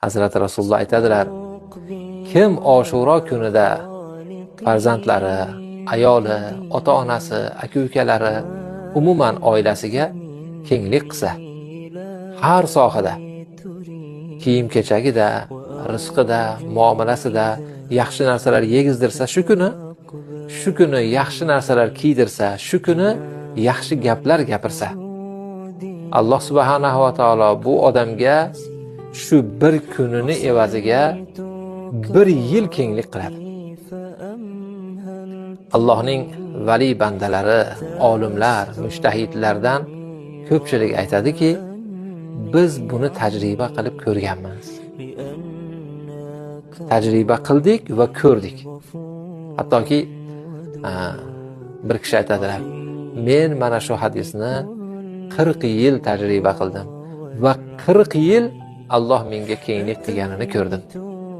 Hazrati Rasululloh aytadilar: kim Oshuro kunida farzandlari, ayoli, ota-onasi, aka-ukalari, umuman oilasiga kenglik qilsa, har sohada, kiyim-kechagida, rizqida, muomalasida yaxshi narsalar yegizdirsa, shu kuni yaxshi narsalar kiydirsa, shu kuni yaxshi gaplar gapirsa, Alloh subhanahu va taolo bu odamga shu bir kunini evaziga bir yil kenglik qiladi. Allohning vali bandalari, olimlar, mujtahidlardan ko'pchilik aytadiki, biz buni tajriba qilib ko'rganmiz. Tajriba qildik va ko'rdik. Hattoki bir kishi aytadilar: men mana shu hadisni 40 yil tajriba qildim va 40 yil Alloh menga kenglik qilganini ko'rdim.